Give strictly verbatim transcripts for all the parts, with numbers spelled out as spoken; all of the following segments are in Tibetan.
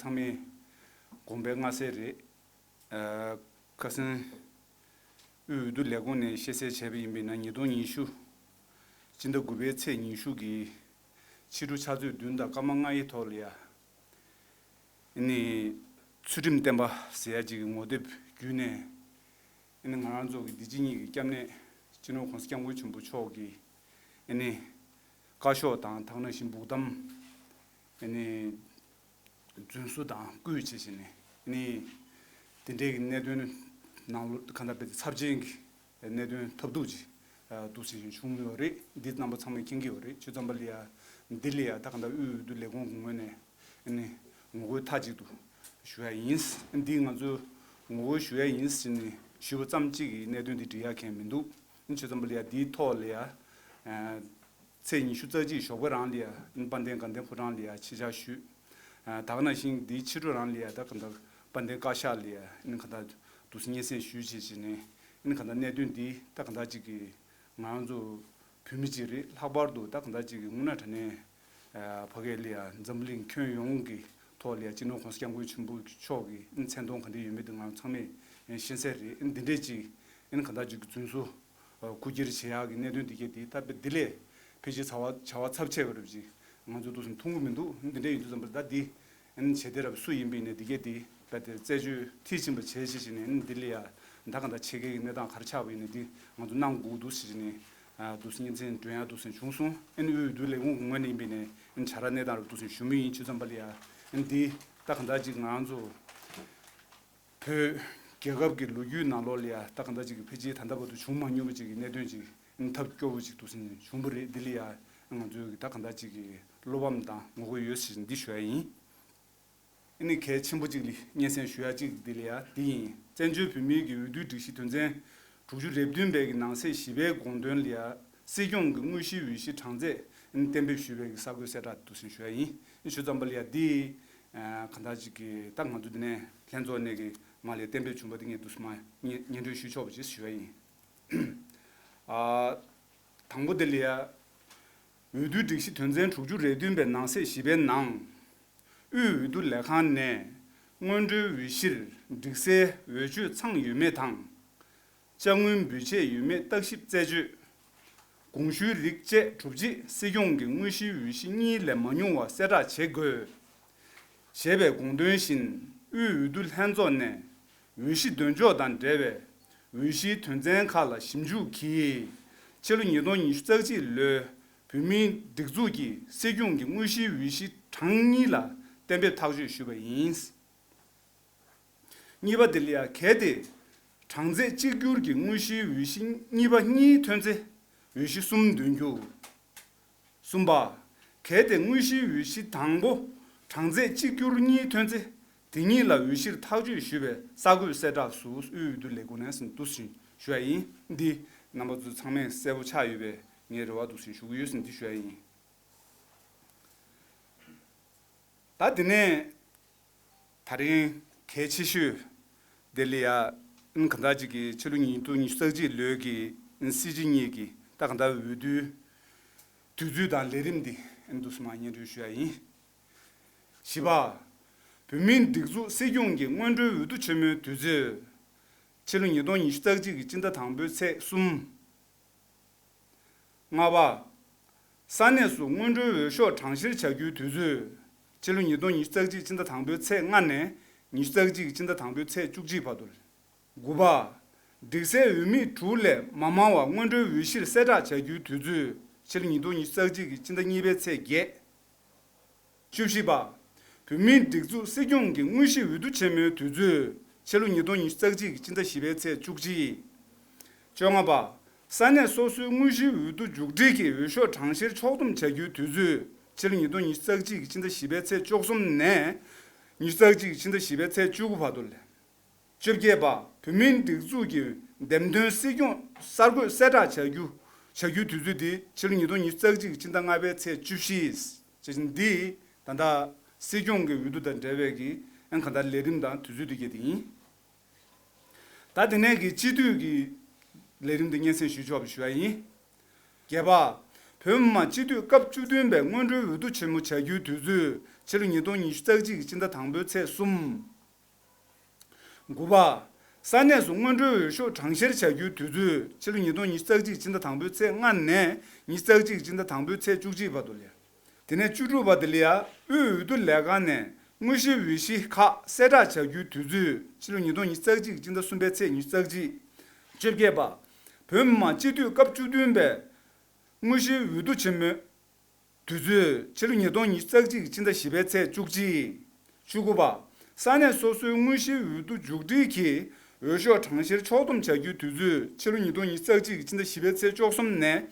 ཚང་མས་དགོངས་པའི་མངའ་གསལ་རེད། ཨ། ཁ་སང་དབུས་འོས་བསྡུ་ལས་ཁུངས་ནས་ཤེས་གསལ་བྱས་པ་ཡིན་པས་ན། ཉིས་སྟོང་ཉི་ཤུ་སྤྱི་ཟླ་དགུ་པའི་ཚེས་ཉི་ཤུ་གི་ཕྱི་དྲོ་ཕྱག་ཚོད་བདུན་དང་སྐར་མ་ལྔ་ཡི་ཐོག་ལ་ཡ། ཨ་ནི་ཚུལ་ཁྲིམས་བསྟན་པ་ཟེར་ཡ་ཅིག་གི་ངོ་དེབ་བརྒྱུད་ནས། ཨ་ནི་ང་རང་ཚོ་གི་འདི་ཕྱི་གཉིས་ཀྱི་སྐྱབས་གནས་སྤྱི་ནོར་༸གོང་ས་༸སྐྱབས་མགོན་ཆེན་པོ་མཆོག་གི་ཨ་ནི་བཀའ་ཤོག་དང་། དེ་ནང་བཞིན་འབུག་གཏམ། ཨ་ནི་རྫུན་བཟོ་དང་བརྐུས་བྱས་བྱས་ནས། ཨ་ནི་དེ་འདྲའི་གི་གནད་དོན་ནང་ལོ་གང་ལྟར་དཔེ་ཚབས་ཆེན་གྱི་གནད་དོན་ཐབས་སྡུག་ཅིག་འདུག་སེ་བྱུང་ཡོད་རེད། འདི་རྣམ་པ་ཚང་མས་མཁྱེན་གྱི་ཡོད་རེད། བྱས་ཙམ་པ་ལ་ཡ་འདི་ལ་ཡ་ད་གང་ལྟར་དབུས་འོས་བསྡུ་ལས་ཁུངས་ཀྱི་ངོས་ནས་ཨ་ནི་ངོ་རྒོལ་མཐའ་གཅིག་ཏུ་ཞུ་ཡ་ཡིན། འདི་ང་ཚོས་ངོ་རྒོལ་ཞུ་ཡ་ཡིན་ཟེར་ནས་ཞུས་པ་ཙམ་གཅིག་གིས་གནད་དོན་འདི་འགྲིག་ཡ་གང་ཡང་མི་འདུག། བྱས་ཙམ་པ་ལ་ཡ་འདིའི་ཐོག་ལ་ཡ། ཨ། ཚེས་ཉི་ཤུ་རྩ་གཅིག་ཞོགས་པ་རང་ལ་ཡ་དཔལ་ལྡན་དགའ་ལྡན་ཕོ་བྲང་ལ་ཡ་ཆེད་བཅར་ཞུས། ཨ། ད་ག་ནང་བཞིན་འདིའི་ཕྱི་དྲོ་རང་ལ་ཡ་ད་གང་ལྟར་དཔལ་ལྡན་བཀའ་ཤག་ལ་ཡ་ཨ་ནི་གང་ལྟར་འདུག་སེ་སྙན་སེང་ཞུས་བྱས་བྱས་ནས། ཨ་ནི་གང་ལྟར་གནད་དོན་འདི་ད་གང་ལྟར་ཅིག་གི་ང་རང་ཚོ་བོད་མི་གཅིག་རེད། ལྷག་པར་དུ་ད་གང་ལྟར་ཅིག་གི་དངོས་གནས་དྲང་གནས་ཨ་ཕ་གི་ལ་ཡ་འཛམ་བུ་གླིང་ཁྱོན་ཡོངས་ཀྱི་ཐོག་ལ་ཡ་སྤྱི་ནོར་༸གོང་ས་༸སྐྱབས་མགོན་ཆེན་པོ་མཆོག་གི་མཚན་མཐོང་ག་འདྲ་ཡོད་མེད་དེ་ང་རང་ཚང་མས་ཤེས་གསལ་རེད། འདི་འདྲས་ཅིག་ཨ་ནི་གང་ལྟར་ཅིག་རྫུན་བཟོ་རྐུ་འཁྱེར་བྱེད་ཡག་གི་གནད་དོན་འདི་གས་འདི་ད་དཔེ་འདི་ལས་ཕལ་ཆེར་བྱ་བ་བྱ་བ་ཚབས་ཆེ་བ་རབ་ཅིག་ང་ཚོ་འདུག་སེ་མཐོང་གི་མི་འདུག། འདི་འདྲས་ཡིན་དུས་ཙམ་པར་ད་འདི་ཨ་ནི་བྱེད་བདེ་རབ་སུ་ཡིན་པ་ཡིན་ནའི་འདི་གས་འདི་རྦད་དེ་རྩད་གཅོད་མཐིལ་ཕྱིན་པ་བྱས་བྱས་བྱས་ནས། ཨ་ནི་འདི་ལ་ཡ་ད་གང་ལྟར་ཕྱི་རྒྱལ་གྱི་གནས་སྟངས་ག་རེ་ཆགས་པ་ཡིན་ནའི་འདི་ང་ཚོ་གནང་དགོས་འདུག་ཟེར་བྱས་ནས། ཨ། འདུག་སེ་སྙན་སེང་འདོན་ཡ་འདུག་སེ་བྱུང་སོང་། ཨ་ནི་དབུས་འོས་བསྡུ་ལས་ཁུངས་ཀྱི་ངོས་ནས་ཡིན་པ་ཡིན་ནའི་ཨ་ནི་བྱ་ར་གནས་སྟངས་རབ་འདུག་སེ་ཞུ་མུས་ཡིན། བྱས་ཙམ་པ་ལ་ཡ་ཨ་ནི་འདི་ད་གང་ལྟར་ཅིག་ང་རང་ཚོ་བོད་རྒྱལ་ཁབ་ཀྱི་ལོ་རྒྱུས་ནང་ལོགས་ལ་ཡ་ད་གང་ལྟར་ཅིག་གི་ཕལ་ཆེར་ད་ལྟ་བར་དུ་བྱུང་མ་མྱོང་བ་ཅིག་གི་གནད་དོན་ཅིག་ཨ་ནི་ཐབས་སྐྱོ་བོ་ཅིག་འདུག་སེ་བྱུང་བ་རེད། འདི་ལ་ཡ་ང་ཚོའི་གི་ད་གང་ལྟར་ཅིག་གི་བློ་ཕམ་དང་ངོ་རྒོལ་ཡོད་ཟེར་འདི་ཞུ་ཡ་ཡིན། ཨ་ནི་གལ་ཆེན་པོ་གཅིག་ལ་སྙན་སེང་ཞུ་ཡ་གཅིག་འདི་ལ་ཡ་འདི་ཡིན། བཙན་བྱོལ་བོད་མིའི་གི་འོས་བསྡུའི་སྒྲིག་གཞི་དོན་ཚན་དྲུག་ཅུ་རེ་བདུན་པའི་གི་ནང་གསེས་བཞི་པའི་དགོངས་དོན་ལ་ཡ། སྲིད་སྐྱོང་གི་དངོས་གཞིའི་འོས་གཞི་གྲངས་ཚད་གཏན་འབེབས་ཞུས་པའི་གི་གསར་འགོད་གསལ་བསྒྲགས་འདུག་སེ་ཞུ་ཡ་ཡིན། ཞུ་ཙམ་པ་ལ་ཡ་འདི་གང་ལྟར་ཅིག་གི་ད་ང་ཚོ་འདི་ནས་ལྷན་ཚོགས་ནས་གི་མ་ལ་གཏན་འབེབས་བྱུང་བ་འདི་ངས་འདུག་སེ་མ་སྙན་སྙན་སྒྲོན་ཞུ་ཆོག་པ་ཅིག་ཞུ་ཡ་ཡིན། ཨ། དང་པོ་དེ་ལ་ཡ། འོས་བསྡུའི་སྒྲིག་གཞི་དོན་ཚན་དྲུག་ཅུ་རེ་བདུན་པའི་ནང་གསེས་བཞི་པའི་ནང་། དབུས་འོས་བསྡུ་ལས་ཁང་ནས་སྔོན་འགྲོའི་འོས་གཞིར་སྒྲིག་གསལ་འོས་ཆོས་ཚང་ཡོད་མེད་དང་། དཔྱ་དངུལ་འབུལ་ཆད་ཡོད་མེད་བརྟག་ཞིབ་རྩད་གཅོད། དགོངས་ཞུའི་རིགས་བཅས་གྲུབ་རྗེས་སྲིད་སྐྱོང་གི་དངོས་གཞིའི་འོས་གཞི་གཉིས་ལས་མ་ཉུང་བ་གསལ་བསྒྲགས་བྱེད་དགོས། ཞེས་པའི་དགོངས་དོན་བཞིན། དབུས་འོས་བསྡུ་ལྷན་ཚོགས་ནས་འོས་གཞི་འདོན་ཕྱོགས་དང་འབྲེལ་བའི་འོས་གཞིའི་དོན་ཚན་ཁག་ལ་ཞིབ་འཇུག་གིས། ཕྱི་ལོ་ཉིས་སྟོང་ཉི་ཤུ་རྩ་གཅིག་ལོའི་བོད་མིའི་སྒྲིག་འཛུགས་ཀྱི་སྲིད་སྐྱོང་གི་དངོས་གཞིའི་འོས་གཞི་གྲངས་གཉིས་ལ་གཏན་འབེབས་ཐག་གཅོད་ཞུས་པ་ཡིན། གཉིས་པ་དེ་ལ་ཡ། གལ་ཏེ་གྲངས་ཚད་གཅིག་གྱུར་གྱི་དངོས་གཞིའི་འོས་གཞི་གཉིས་པ་གཉིས་ཐོན་ཚེ། འོས་གཞི་གསུམ་འདོན་རྒྱུ། གསུམ་པ། གལ་ཏེ་དངོས་གཞིའི་འོས་གཞི་དང་པོ་གྲངས་ཚད་གཅིག་གྱུར་གཉིས་ཐོན་ཚེ། དེ་གཉིས་ལ་འོས་གཞིར་ཐག་གཅོད་ཞུས་པའི་གསར་འགོད་གསལ་བསྒྲགས་སུ་དབུས་འོས་བསྡུ་ལས་ཁུངས་ནས་འདུག་སེ་ཞུ་ཡ་ཡིན། འདི་རྣམ་པ་ཚོ་ཚང་མས་གསལ་པོ་ཆགས་ཡོད་པའི་ངའི་རེ་བ་འདུག་སེ་ཞུ་གི་ཡོད་ཟེར་འདི་ཞུ་ཡ་ཡིན། ད་དེ་ནས། ད་རིང་གལ་ཆེ་ཤོས་དེ་ལ་ཡ། ཨིན་གང་ལྟར་ཅིག་གི་ཕྱི་ལོ་ཉིས་སྟོང་ཉི་ཤུ་རྩ་གཅིག་ལོའི་གི་སྲིད་སྤྱི་གཉིས་ཀྱི་ད་གང་ལྟར་འོས་བསྡུའི་དུས་ཚོད་དང་ལས་རིམ་འདི་ཨིན་འདུག་སེ་མ་སྙན་སྒྲོན་ཞུ་ཡ་ཡིན། བཞི་པ། བོད་མིའི་སྒྲིག་འཛུགས་སྲིད་སྐྱོང་གི་སྔོན་འགྲོའི་འོས་བསྡུ་ཆེན་མོའི་དུས་ཚོད། ཕྱི་ལོ་ཉིས་སྟོང་ཉི་ཤུ་རྩ་གཅིག་གི་སྤྱི་ཟླ་དང་པོའི་ཚེས་གསུམ། ལྔ་པ། ས་གནས་སུ་སྔོན་འགྲོའི་འོས་ཤོག་གྲངས་བཤེར་བྱ་རྒྱུའི་དུས་ཚོད། ཕྱི་ལོ་ཉིས་སྟོང་ཉི་ཤུ་རྩ་གཅིག་སྤྱི་ཟླ་དང་པོའི་ཚེས་ལྔ་ནས་ཉི་ཤུ་རྩ་གཅིག་སྤྱི་ཟླ་དང་པོའི་ཚེས་བཅུ་གཅིག་བར་དུ། དགུ་པ། སྒྲིག་སའི་འོས་མི་དྲུག་ལས་མ་མང་བ་སྔོན་འགྲོའི་འོས་གཞིར་གསལ་བསྒྲགས་བྱ་རྒྱུའི་དུས་ཚོད། ཕྱི་ལོ་ཉིས་སྟོང་ཉི་ཤུ་རྩ་གཅིག་གི་སྤྱི་ཟླ་གཉིས་པའི་ཚེས་བརྒྱད། བཅུ་བཞི་པ། བོད་མིའི་སྒྲིག་འཛུགས་སྲིད་སྐྱོང་གི་དངོས་གཞི་འོས་བསྡུ་ཆེན་མོའི་དུས་ཚོད། ཕྱི་ལོ་ཉིས་སྟོང་ཉི་ཤུ་རྩ་གཅིག་གི་སྤྱི་ཟླ་བཞི་པའི་ཚེས་བཅུ་གཅིག། བཅོ་ལྔ་པ། ས་གནས་སོ་སོའི་དངོས་གཞིའི་འོས་བསྡུ་མཇུག་སྒྲིལ་གྱི་འོས་ཤོག་གྲངས་བཤེར་ཕྱོགས་བསྡོམས་བྱ་རྒྱུའི་དུས་ཚོད། ཕྱི་ལོ་ཉིས་སྟོང་ཉི་ཤུ་རྩ་གཅིག་གི་སྤྱི་ཟླ་བཞི་པའི་ཚེས་བཅུ་གསུམ་ནས་ཉི་ཤུ་རྩ་གཅིག་གི་སྤྱི་ཟླ་བཞི་པའི་ཚེས་བཅུ་དགུ་བར་དུ། བཅོ་བརྒྱད་པ། བོད་མིའི་སྒྲིག་འཛུགས་ཀྱི་འདེམས་ཐོན་སྲིད་སྐྱོང་གསར་འགོད་གསལ་བསྒྲགས་བྱ་རྒྱུ། བྱ་རྒྱུའི་དུས་ཚོད་དེ་ཕྱི་ལོ་ཉིས་སྟོང་ཉི་ཤུ་རྩ་གཅིག་གི་སྤྱི་ཟླ་ལྔ་པའི་ཚེས་བཅུ་བཞི། བྱས་ཙང་འདི་ད་ལྟ་སྲིད་སྐྱོང་གི་འོས་བསྡུ་དང་འབྲེལ་བའི་གི་ཨང་གང་ལྟར་ལས་རིམ་དང་དུས་ཚོད་དེ་གས་དེ་ཡིན། ད་དེ་ནས་ཀྱི་སྤྱི་འཐུས་ཀྱི་ལས་རིམ་དེ་སྙན་སེང་ཞུ་ཆོག་པ་ཞུ་བ་ཡིན། བརྒྱད་པ། བོད་མི་མང་སྤྱི་འཐུས་སྐབས་བཅུ་བདུན་པའི་སྔོན་འགྲོའི་འོས་བསྡུ་ཆེན་མོ་བྱ་རྒྱུའི་དུས་ཚོད་ ཕྱི་ལོ་ཉིས་སྟོང་ཉི་ཤུ་རྩ་གཅིག་གི་སྤྱི་ཟླ་དང་པོའི་ཚེས་གསུམ། དགུ་པ། ས་གནས་སུ་སྔོན་འགྲོའི་འོས་ཤོག་གྲངས་བཤེར་བྱ་རྒྱུའི་དུས་ཚོད་ཕྱི་ལོ་ཉིས་སྟོང་ཉི་ཤུ་རྩ་གཅིག་སྤྱི་ཟླ་དང་པོའི་ཚེས་ལྔ་ནས་ཉི་ཤུ་རྩ་གཅིག་སྤྱི་ཟླ་དང་པོའི་ཚེས་བཅུ་གཅིག་བར་དུ་ལ། དེ་ནས་བཅུ་དྲུག་པ་དེ་ལ་ཡ་དབུས་འོས་བསྡུ་ལས་ཁང་ནས་དངོས་གཞིའི་འོས་གཞི་ཁག་གསལ་བསྒྲགས་བྱ་རྒྱུའི་དུས་ཚོད་ཕྱི་ལོ་ཉིས་སྟོང་ཉི་ཤུ་རྩ་གཅིག་སྤྱི་ཟླ་གསུམ་པའི་ཚེས་ཉི་ཤུ་རྩ་གཅིག་བཅོ་བརྒྱད་པ། བོད་མི་མང་སྤྱི་འཐུས་སྐབས་བཅུ་བདུན་པའི་དངོས་གཞིའི་འོས་བསྡུ་ཆེན་མོའི་དུས་ཚོད་ཕྱི་ལོ་ཉིས་སྟོང་ཉི་ཤུ་རྩ་གཅིག་སྤྱི་ཟླ་བཞི་པའི་ཚེས་བཅུ་གཅིག་བཅུ་དགུ་པ། ས་གནས་སོ་སོའི་དངོས་གཞིའི་འོས་བསྡུ་མཇུག་སྒྲིལ་གྱིས་འོས་ཤོག་གྲངས་བཤེར་ཕྱོགས་བསྡོམས་བྱ་རྒྱུའི་དུས་ཚོད་ཕྱི་ལོ་ཉིས་སྟོང་ཉི་ཤུ་རྩ་གཅིག་སྤྱི་ཟླ་བཞི་པའི་ཚེས་བཅུ་གསུམ་ནས་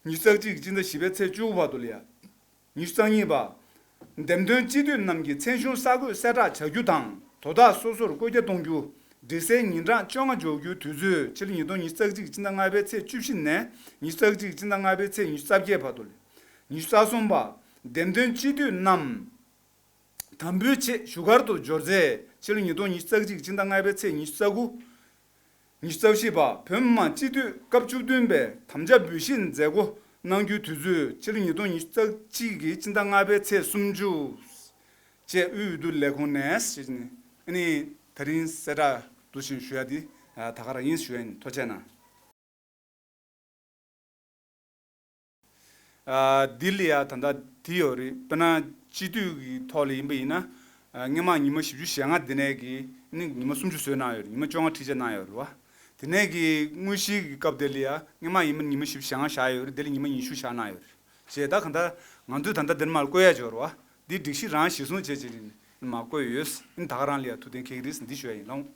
ཉི་ཤུ་རྩ་གཅིག་སྤྱི་ཟླ་བཞི་པའི་ཚེས་བཅུ་དགུ་བར་དུ་ལ་ཡ། ཉི་ཤུ་རྩ་གཉིས་པ། འདེམས་ཐོན་སྤྱི་འཐུས་རྣམས་ཀྱི་མཚན་གཞུང་གསར་འགོད་གསལ་བསྒྲགས་བྱ་རྒྱུ་དང་དོ་བདག་སོ་སོར་བཀོད་རྒྱ་གཏོང་རྒྱུ། སྒྲིག་གསལ་ཉིན་གྲངས་བཅོ་ལྔ་འཇོག་རྒྱུའི་དུས་ཚོད་ཕྱི་ལོ་ཉིས་སྟོང་ཉི་ཤུ་རྩ་གཅིག་སྤྱི་ཟླ་ལྔ་པའི་ཚེས་བཅུ་བཞི་ནས་ཉི་ཤུ་རྩ་གཅིག་སྤྱི་ཟླ་ལྔ་པའི་ཚེས་ཉི་ཤུ་རྩ་བརྒྱད་བར་དུ། ཉི་ཤུ་རྩ་གསུམ་པ། འདེམས་ཐོན་སྤྱི་འཐུས་རྣམས་དམ་འབུལ་ཆེད་བཞུགས་སྒར་དུ་འབྱོར་ཚེ་ཕྱི་ལོ་ཉིས་སྟོང་ཉི་ཤུ་རྩ་གཅིག་སྤྱི་ཟླ་ལྔ་པའི་ཚེས་ཉི་ཤུ་རྩ་དགུ། ཉི་ཤུ་རྩ་བཞི་པ། བོད་མི་མང་སྤྱི་འཐུས་སྐབས་བཅུ་བདུན་པའི་དམ་བཅའ་འབུལ་བཞེས་མཛད་སྒོ་གནང་རྒྱུའི་དུས་ཚོད་ཕྱི་ལོ་ཉིས་སྟོང་ཉི་ཤུ་རྩ་གཅིག་གི་སྤྱི་ཟླ་ལྔ་པའི་ཚེས་སུམ་ཅུ། བཅས་དབུས་འོས་བསྡུ་ལས་ཁུངས་ནས་ཞེས་ནས་ཨ་ནི་ད་རིང་གསལ་བསྒྲགས་འདུག་ཞེས་ཞུ་ཡ་འདི་ད་ག་རང་ཡིན་ཞུ་ཡ་ཡིན། ཐུགས་རྗེ་གནང་། ཨ། འདི་ལ་ཡ་ད་ལྟ་འདི་ཡོད་རེད། དཔེར་ན་སྤྱི་འཐུས་ཀྱི་ཐོག་ལ་ཡིན་པ་ཡིན་ན། ཨ། སྔོན་མ་ཉི་མ་བཞི་བཅུ་ཞེ་ལྔ་དེ་ནས་ཀྱི་ནི་ཉི་མ་སུམ་ཅུ་བཟོས་གནང་ཡོད་རེད། ཉི་མ་བཅོ་ལྔ་ཁྲི་ཆ་གནང་ཡོད་རེད་བ། དེ་ནས་ཀྱི་དངོས་གཞིའི་གི་སྐབས་དེ་ལ་ཡ་སྔོན་མ་ཡིན་པ་ཉི་མ་བཞི་བཅུ་ཞེ་ལྔ་བཞག་ཡོད་རེད། དེ་ལ་ཉི་མ་ཉི་ཤུ་བཞག་གནང་ཡོད་རེད། བྱས་ད་གང་ལྟར་ང་ཚོས་ད་ལྟ་འདིར་མར་བཀོད་ཡ་ཅིག་ཡོད་རེད་བ། འདི་སྒྲིག་གཞི་རང་གཞིར་བཟུང་བྱས་བྱས་ནས་མར་བཀོད་ཡོད། ཨ་ནི་ད་ག་རང་ལ་ཡ་ཐུགས་གཏན་འཁེལ་གྱི་རེད་འདི་ཞུ་ཡ་ཡིན་ལགས།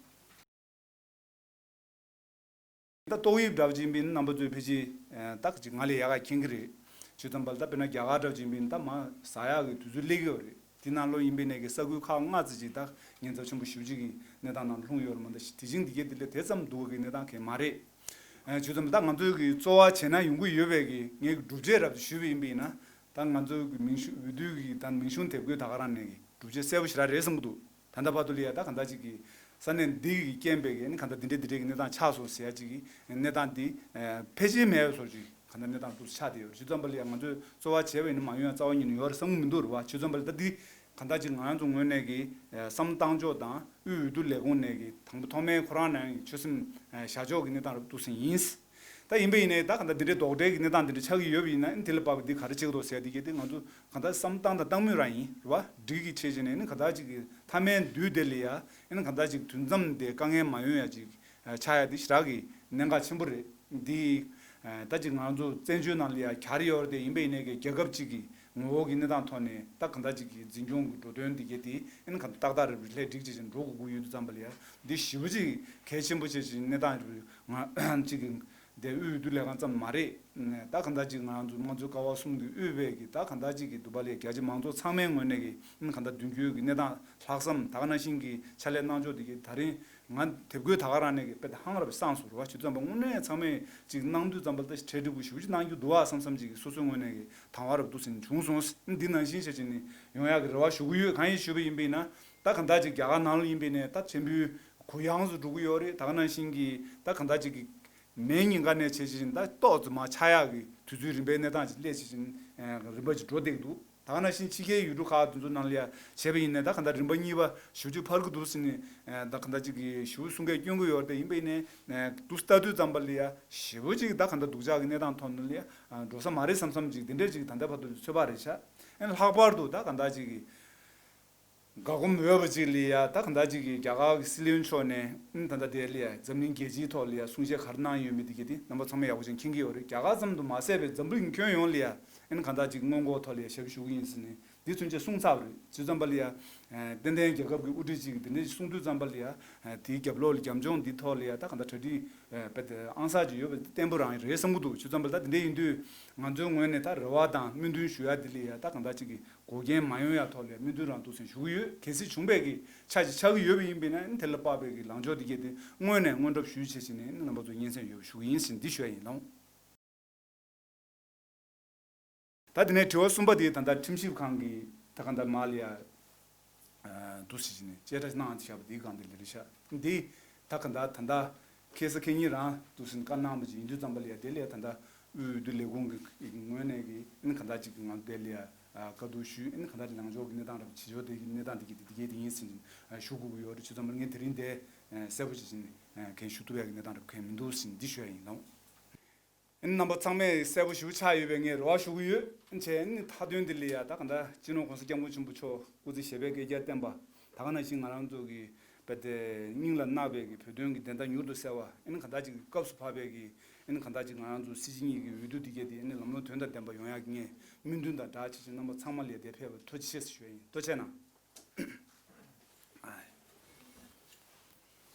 ད་ཏོག་དབྱིབས་འདྲ་བ་ཅིག་ཡིན་པ་ཡིན་ན་རྣམ་པ་ཚོས་ཕལ་ཆེར་ཏག་ཅིག་ང་ལས་ཡག་ག་མཁྱེན་གྱི་རེད། བྱས་ཙང་པ་ལ་ད་དཔེར་ན་རྒྱ་གར་འདྲ་བ་ཅིག་ཡིན་པ་ཡིན་ན་ད་མར་ཟ་ཡག་གི་དུས་ཚོད་སླེབས་ཀྱི་ཡོད་རེད། དེ་ནང་ལོགས་ཡིན་པའི་ནས་ཀྱི་ས་ཁུལ་ཁག་ལྔ་ཙམ་ཅིག་ད་ཉེན་ཚབས་ཆེན་པོ་ཞེ་པོ་ཅིག་གི་གནས་སྟངས་ནང་ལྷུང་ཡོད་རེད་མ་གཏོགས་དེ་བཞིན་འདི་གའི་དེ་ལས་དེ་ཙམ་སྡུག་གི་གནས་སྟངས་གང་ཡང་མ་རེད། བྱས་ཙང་ད་ང་ཚོའི་གི་རྩོལ་བ་བྱས་ན་ཡོང་གི་ཡོད་པའི་གི་ངས་གི་སྒྲུབ་བྱེད་རབ་ཏུ་ཞུས་པ་ཡིན་པ་ཡིན་ན། ད་ང་ཚོའི་གི་མིང་གཞུང་འོས་བསྡུ་གི་ད་མིང་གཞུང་དེབ་འགོད་ད་ག་རང་ནས་གི་སྒྲུབ་བྱེད་གསལ་པོ་ཞེ་དྲག་རེད་བསམ་གྱི་འདུག་ད་ལྟ་བར་དུ་ལ་ཡ་ད་གང་ལྟར་ཅིག་གི་ས་གནས་འདི་གི་རྐྱེན་པས་གི་ཨ་ནི་གང་ལྟར་འདི་འདྲའི་འདི་འདྲའི་གི་གནས་སྟངས་ཆགས་སོང་ཟེར་ཡ་ཅིག་གི་གནས་སྟངས་འདི་ཕལ་ཆེར་མེད་པའི་བཟོ་ཅིག་གང་ལྟར་གནས་སྟངས་འདུག་ཆགས་བསྡད་ཡོད་རེད། བྱས་ཙང་པ་ལ་ཡ་ང་ཚོས་རྩོལ་བ་བྱས་པ་ཡིན་ན་མ་ཡོང་ཡ་རྩ་བ་ཉིད་ནས་ཡོད་རེད་བསམ་གྱི་མི་འདུག་རེད་བ། བྱས་ཙང་པ་ལ་ད་འདི་གང་ལྟར་ཅིག་ང་རང་ཚོ་ངོས་ནས་གི་བསམ་བློ་བཏང་ཕྱོགས་དང་དབུས་འོས་བསྡུ་ལས་ཁུངས་ནས་གི་དང་པོ་ཐོག་མའི་ཁོ་རང་ནས་ཆོད་སེམས་བཞག་ཕྱོགས་གི་གནས་སྟངས་རབ་འདུག་སེ་ཡིན། ད་ཡིན་པ་ཡིན་ནའི་ད་ག་འདྲ་འདི་འདྲའི་རྡོག་འདྲེ་གི་གནས་སྟངས་འདི་འདྲ་ཆགས་ཀྱི་ཡོད་པ་ཡིན་ན་ཨ་ནི་དེ་ལ་དཔག་པའི་འདི་ག་རེ་བྱེད་དགོས་ཟེར་འདི་གལ་ཏེ་ང་ཚོ་ག་འདྲ་བསམ་བཏང་དང་བཏང་མུས་རང་ཡིན་རེད་བ། འགྲིག་གི་ཆེད་བྱས་ནས་ཨ་ནི་ག་འདྲ་ཅིག་གི་མཐའ་མའི་དུས་དེ་ལ་ཡ་ཨ་ནི་ག་འདྲ་ཅིག་དུས་མཚམས་དེ་དཀའ་ངལ་མ་ཡོང་ཡ་ཅིག་ཆགས་ཡ་འདི་ཞེ་དྲག་གི་གནད་འགག་ཆེན་པོ་རེད། འདི་ད་ཅིག་ང་ཚོ་བཙན་བྱོལ་ནང་ལ་ཡ་གྱར་ཡོད་རེད་དེ་ཡིན་པ་ཡིན་ནའི་གི་རྒྱལ་ཁབ་ཅིག་གི་ངོ་བོ་གི་གནས་སྟངས་ཐོག་ནས་ད་ག་འདྲ་ཅིག་གི་འཛིན་སྐྱོང་གི་འགྲོ་དོན་འདི་གལ་ཏེ་ཨ་ནི་ག་འདྲ་ཏག་ཏག་རེད་ལྷད་འགྲིག་ཅིག་ཅིག་འགྲོ་དགོས་ཀྱི་ཡོད་དུས་ཙམ་པ་ལ་ཡ་འདི་ཞེ་པོ་ཅིག་གལ་ཆེན་པོ་ཆེ་ཅིག་གནས་སྟངས་རེད། ང་ཅིག་གི་འདི་དབུས་འོས་བསྡུ་ལས་ཁང་ཙམ་མ་རེད། ད་གང་ལྟར་ཅིག་ང་རང་ཚོ་དམངས་གཙོའི་ཀ་བ་གསུམ་གྱི་དབུས་པའི་གི་ད་གང་ལྟར་ཅིག་གི་འདུག་པ་ལས་རྒྱ་ཆེ་མང་ཚོགས་ཚང་མའི་ངོས་ནས་གི་ཨ་ནི་གང་ལྟར་མདུན་སྐྱོད་ཀྱི་གནས་སྟངས་ལྷག་བསམ་ད་ག་ནང་བཞིན་གྱི་ཕྱག་ལས་གནང་ཕྱོགས་དེ་གི་ད་རིང་ང་དེབ་འགོད་ད་ག་རང་ནས་གི་དཔེ་ད་ཧང་རབ་སངས་སུ་རུ་བ་ཞུ་ཙམ་པ་དངོས་གནས་ཚང་མས་ཅིག་གནང་དུས་ཙམ་པ་ད་གྲ་སྒྲིག་པོ་ཞེ་པོ་ཅིག་གནང་རྒྱུ་འདུག་བ་བསམ་བསམ་ཅིག་གི་སོ་སོའི་ངོས་ནས་གི་དང་བ་རབ་ཏུ་ཟིན་བྱུང་སོང་། འདི་ནང་བཞིན་བྱས་ཅིག་ནི་ཡོང་ཡག་གི་རེ་བ་ཞུ་གི་ཡོད། གང་ཡིན་ཞུས་པ་ཡིན་པས་ན་ད་གང་ལྟར་ཅིག་རྒྱ་གར་ནང་ལ་ཡིན་པས་ནས་ད་ཆེན་པོའི་གུ་ཡངས་སུ་འགྲོ་གི་ཡོད་རེད། ད་ག་ནང་བཞིན་གྱི་ད་གང་ལྟར་ཅིག་གི་མེ་ཉིན་ག་ནས་བྱས་ཅིག་ད་ཏོག་ཙམ་མ་ཆགས་ཡག་གི་དུས་ཚོད་རིམ་པའི་གནས་སྟངས་ཅིག་སླེབས་བྱས་ཅིག་རིམ་པ་ཅིག་འགྲོ་བསྡད་ཀྱི་འདུག་ད་ག་ནང་བཞིན་ཕྱི་རྒྱལ་ཡུལ་གྲུ་ཁག་དེ་ཚོ་ནང་ལ་ཡ་བྱས་པ་ཡིན་ནའི་ད་ག་འདྲ་རིམ་པ་གཉིས་པ་ཞེ་པོ་ཅིག་འཕར་གྱི་འདུག་ཟེར་ནས་ད་ག་འདྲ་ཅིག་གི་ཞེ་པོ་གསུང་སྐད་སྐྱོན་གྱི་ཡོད་རེད། དེ་ཡིན་པ་ཡིན་ནའི་འདུག་ལྟ་དུས་ཙམ་པ་ལ་ཡ་ཞེ་པོ་ཅིག་ད་ག་འདྲ་སྡུག་ཅག་གི་གནས་སྟངས་ཐོག་ནས་ལ་ཡ་འགྲོ་ས་མ་རེད་བསམ་བསམ་ཅིག་དེ་འདྲས་ཅིག་ད་ལྟ་བར་དུ་ཚོད་དཔག་རེད་ཤག་ཨ་ནི་ལྷག་པར་དུ་ད་ག་འདྲ་ཅིག་གི་དགའ་སྒོམ་འོས་པ་ཅིག་ལ་ཡ་ད་ག་འདྲ་ཅིག་གི་རྒྱ་གར་གྱི་སྲིད་བློན་མཆོག་ནས་ཨ་ནི་ད་ལྟ་དེ་ལ་ཡ་འཛམ་གླིང་རྒྱལ་སྤྱིའི་ཐོག་ལ་ཡ་གསུང་བཤད་ག་རེ་གནང་ཡོད་མེད་དེ་ག་དེ་རྣམ་པ་ཚང་མས་ཡག་པོ་ཅིག་མཁྱེན་གྱི་ཡོད་རེད། རྒྱ་གར་ཙམ་དུ་མ་ཟད་པའི་འཛམ་བུ་གླིང་ཁྱོན་ཡོངས་ལ་ཡ་ཨ་ནི་ག་འདྲ་ཅིག་སྔོན་འགོག་ཐོག་ལ་ཡ་ཞབས་ཞུ་གི་ཡིན་ཟེར་ནས་འདི་ཚུན་ཆད་གསུངས་ཚར་བ་རེད། བྱས་ཙམ་པ་ལ་ཡ་ཏན་ཏན་རྒྱལ་ཁབ་ཀྱི་དབུ་ཁྲིད་ཅིག་གིས་འདི་འདྲ་ཞིག་གསུང་དུས་ཙམ་པ་ལ་ཡ་དེའི་རྒྱབ་ལོགས་ལ་རྒྱབ་ལྗོངས་འདི་ཐོག་ལ་ཡ་ད་ག་འདྲ་གྲ་སྒྲིག་དཔེ་དེ་ཨང་གསར་ཅིག་ཡོད་པ་བརྟན་པོ་རང་རེད་བསམ་གྱི་འདུག་བྱས་ཙམ་པ་ལ་ད་འདི་འདྲ་ཡིན་དུས་ང་ཚོའི་ངོས་ནས་ད་རེ་བ་དང་སྨོན་འདུན་ཞུ་ཡ་འདི་ལ་ཡ་ད་ག་འདྲ་ཅིག་གི་འགོག་རྐྱེན་མ་ཡོང་ཡ་ཐོག་ལ་སྨོན་འདུན་རང་འདུག་སེ་ཞུ་གི་ཡོད། གལ་སྲིད་བྱུང་བའི་གི་ཆ་ཅིག་ཆགས་ཀྱི་ཡོད་པ་ཡིན་པས་ན་དེ་ལ་དཔག་པའི་གི་ལངས་ཕྱོགས་འདི་གལ་ཏེ་སྔོན་ནས་སྔོན་གྲབས་ཞུས་བྱས་བྱས་ནས་རྣམ་པ་ཚོ་སྙན་སེང་ཡོད་པ་ཞུ་གི་ཡིན་ཟེར་འདི་ཞུ་ཡ་ཡིན་ལགས། ད་དེ་ནས་དྲི་བ་གསུམ་པ་དེ་ད་ལྟ་ཁྲིམས་ཞིབ་ཁང་གི་ད་ག་འདྲ་མ་ལ་ཡ་འདུག་སེ་བྱས་ནས་བཅད་ཁྲ་གནང་བཞག་པ་འདིའི་སྒང་དེ་ལ་རེད་ཤག་འདི་ད་ག་འདྲ་ད་ལྟ་ཁེ་ས་ཁེ་ཉིན་རང་འདུག་སེ་བཀའ་གནང་བ་ཅིག་ཡིན་དུས་ཙམ་པ་ལ་ཡ་དེ་ལ་ཡ་ད་ལྟ་དབུས་འོས་བསྡུ་ལས་ཁུངས་ཀྱི་ངོས་ནས་ཀྱི་ཨ་ནི་ག་འདྲ་ཅིག་གི་ང་ཚོ་དེ་ལ་ཡ་ བཀའ་བསྡུར་ཞུས། ཨ་ནི་གང་ལྟར་ལངས་ཕྱོགས་ཀྱི་གནས་སྟངས་རབ་བྱེད་ཕྱོགས་དེ་གི་གནས་སྟངས་དེ་གི་དེ་གའི་དེ་ཡིན་ཟིན་ཞུ་དགོས་ཀྱི་ཡོད་རེད། བྱས་ཙང་ངས་དེ་རིང་དེ་གསལ་པོ་ཞིག་ཞིག་གང་ཞུ་ཐུབ་ཡག་གི་གནས་སྟངས་རབ་གང་མི་འདུག་ཟིན་འདི་ཞུ་ཡ་ཡིན་ལགས། ཨ་ནི་རྣམ་པ་ཚང་མས་གསལ་པོ་ཞེ་པོ་ཆགས་ཡོད་པའི་ངས་རེ་བ་ཞུ་གི་ཡོད། བྱས་ཨ་ནི་མཐའ་དོན་དེ་ལ་ཡ་ད་གང་ལྟར་སྤྱི་ནོར་༸གོང་ས་༸སྐྱབས་མགོན་ཆེན་པོ་མཆོག་སྐུ་ཚེ་ཞབས་པད་བསྐལ་བརྒྱར་བརྟན་པ། ད་ག་ནང་བཞིན་ང་རང་ཚོ་གི་བོད་དེ་སྙིང་ལ་བརྣག་པའི་གི་བོད་དོན་གྱི་བདེན་མཐའ་མྱུར་དུ་གསལ་བ། ཨ་ནི་གང་ལྟར་ཅིག་སྐབས་སུ་བབས་པའི་གི་ཨ་ནི་གང་ལྟར་ཅིག་ང་རང་ཚོ་སྲིད་སྤྱི་གཉིས་ཀྱི་འོས་བསྡུ་འདི་གས་དེ་ཨ་ནི་ལམ་ལྷོང་དོན་དང་ལྡན་པ་ཡོང་ཡག་གི་ངས་སྨོན་འདུན་དང་སྦྲགས་བྱས་ཅིག་རྣམ་པ་ཚང་མ་ལ་དེ་ཕེབས་པར་ཐུགས་རྗེ་ཆེ་ཞུ་ཡ་ཡིན། ཐུགས་རྗེ་ཆེ་གནང་།